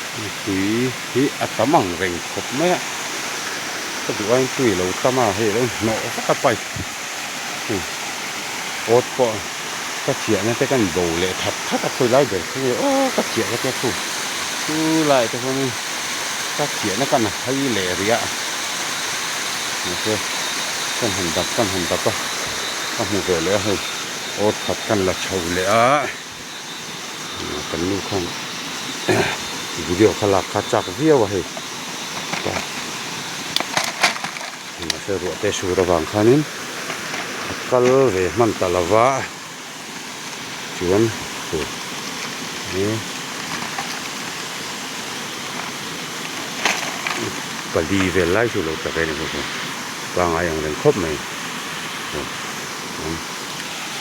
Tui hi a tam ang reng khawp mai a, ka duh aiin tui a lo tam a, hei a lo hnawh vak a pipe hei awt pawh ka chiahna te kan bo leh that that a khawi lai ber kha nge aw ka chiah ka tia khu chu lai te khuanin ka chiahna kan hai leh rih a mahse kan han dap kan han dap a ka hmu ve leh a hei awt khat kan la chho leh a. Kan nu khan video kha lak kha chak viau a hei mahse ruah te sur avang khanin a kal ve hman ta lo va chuan pali vel lai chu lo tla ve a ni pangai ang reng khawp mai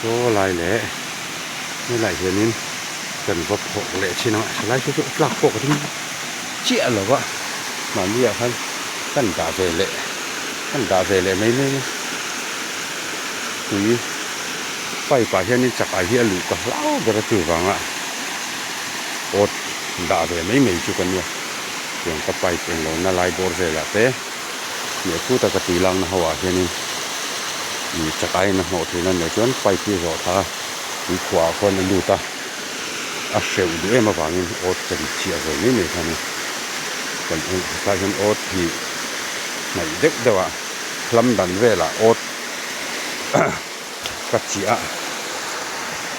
saw lai leh. Helaiah hianin kan va phawrh leh thin ang a, helai chu chu a tlak pawh ka ring chiah lo va, mahni ah khan kan dah ve leh kan dah ve leh mai mai a, tui pipe ah hianin chak ai hi a luh ka hlau ber a chuvanga awt dah ve mai mai chu ka nia, tiang ka pipe englo na lai bawr velah te leh khu taka tui lakna ho ah hianin chak aiin a hnawh thin a nih chuan pipe hi a zawh thla a. Tui khuaah khuan a lut a, a hreuh duh em avangin awt kan chhiah ve mai mai kha a ni. Kan en tlai hian awt hi hnaih deuh deuh a hlam dan velah awt ka chiah a,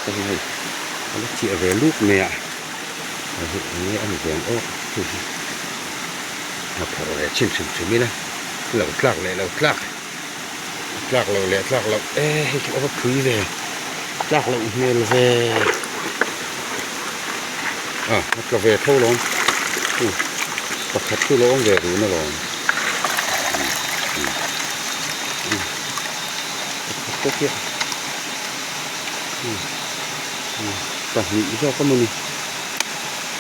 hei hei a la chiah ve lut mai a, hei hi eng nge a ni ve ang aw hei hi a phawrh ve chhin hrim hrim ila lo tlak leh lo tlak. Tlak loh leh tlak loh e hei chu a va phui ve tlak loh hmel ve a a tla ve tho lawm pakhat chu lo awm ve run alawm pakhat te chiah pahnih zawk a mawni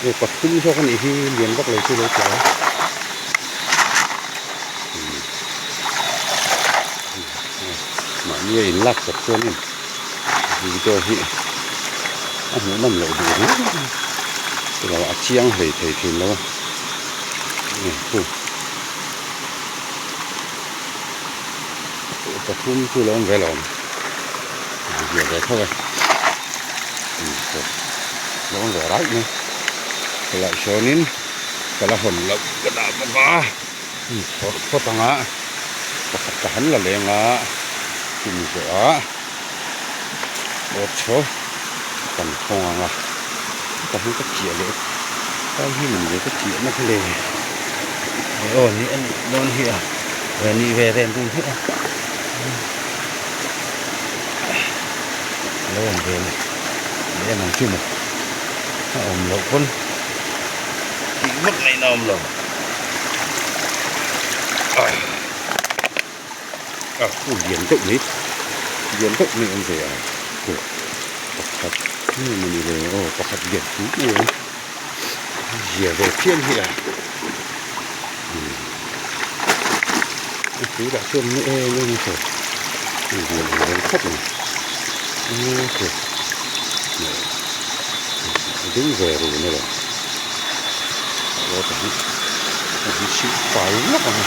e pathum zawk a nih hi lian vak lo chu lo tla a. Mahni a inlak chawp chuanin video hi a hmuh nawm loh duh riau mai a, chuvang a chiang hlei thei thin lo a khu pathum chu lo awm ve lo ang zia ve tho e lo awm ve raih mai khawlai sawnin ka la hawn loh ka dah bawk a. Phawrh phawt ang a, pakhat ka han la leng a, chumi zawh ah awt chho kan hawng ang a, hetah hian ka chiah leh kai hi ni ka chiah na kha le aw ni a nih dawn hi a ni ve reng reng hi a lo awm ve leh leh ang chu maw a awm loh pawn tih vak ngaihna a awm lo. A khu lian deuh mai lian deuh mai awm ve a khu pakhat nge mawni le aw pakhat lian pui mai a zia ve chian hi a a pui lah chuan na em em a sawi lian ang reng khawp mai a ding ve run a lo. Water hi a han chhip fai vak ang a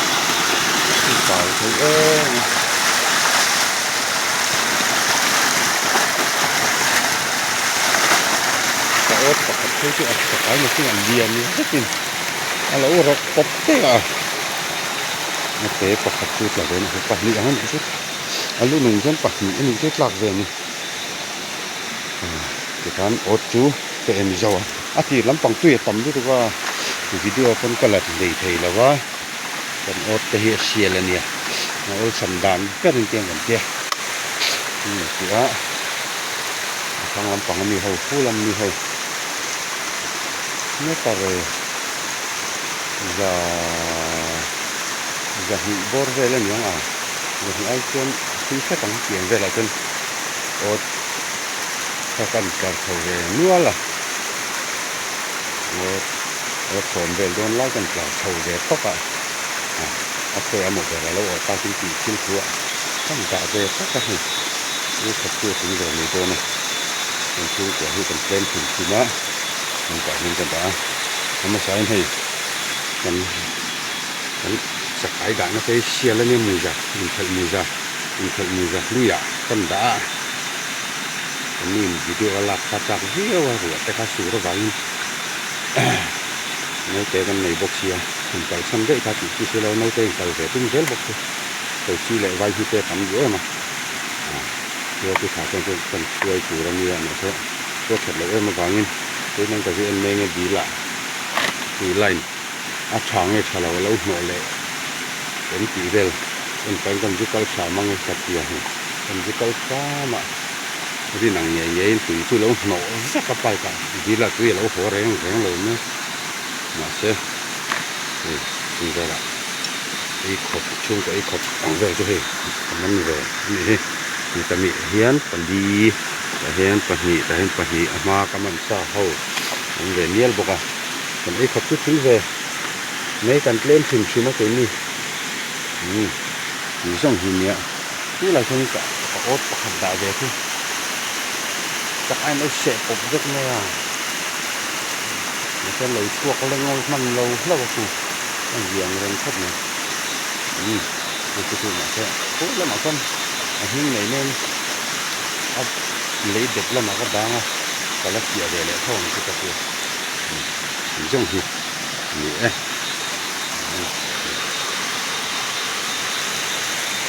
chhip fai thei em a. Ka awt pakhat phei chu a chakai machine a lian zetin a lo rawk pawp teh a a te pakhat chu tla ve a ni pahnih ang a nih chu a lu nung hian pahnih a nih chu tlak ve a ni tikhan awt chu ka en zo a. A tir lampang tui a tam lutuk a, video pawn ka la nei thei lo va, kan awt te hi a sial a nia, a awlsam dan ber in tiang kan tia tih a, a hrang lampang ami ho ful ami ho meter za zahnih bawr vel a ni ang a, zahnih ai chuan a thui hret ang tiang velah chuan awt kha kan tlar chho ve nual a. Ngaw sawm vel dawn lai kan tlar chho ve tawk a, a khawi amaw ber a lo awh takin tih thil thu ah kan dah ve tawk a hei u khat chu a tling ve mai dawn a, kan chhungkua hi kan tlem hrim hrim a, kan tah hian ka dah a. A hmasain hei kan kan chakai dahna te hi sial a nia muza inkhelh muza inkhelh muza hluiah kan dah a kan nu in video a lak kha chak viau a ruah te kha sur avangin naute kan nei bawk sia in kalsan daih kha tih chi si lo naute in kal ve tum zel bawk chu tochi leh vai hi te tam duh em a thil ti tha chuan kan hruai tur a nia mahse pawh that loh em avangin tunah ka zui en mai nge dil ah tui line a tha nge tha lo a lo hnawh leh em tih vel en pahin kan zu kal hram ang e ka ti a hei kan zu kal hram a rin ang ngei ngeiin tui chu lo hnawh vek a pipe ah dil ah tui a lo haw reng reng lo mai mahse hei chung velah ei khawp chhungkaw ei khawp ang vel chu hei a man ve a nih hi tah hian pali. Tah hian pahnih tah hian pahnih a hma ka man sa ho an ve mial bawk a kan ei khawp chu thing ve mai kan tlem hrim hrim a keini umm tui zawng hi nia chu lai chuan ka ka awt pakhat dah ve chu chak a inlo seh pawp vek mai a mahse lo chhuak leng ngawi hman lo hlauh a chu a ziang reng khawp mai umm hei chu chu mahse khawi lamah chuan a hming nei nen a lei dep lamah ka dang a ka la chiah ve leh tho ang chu ka tia tih zawng hi a ni e.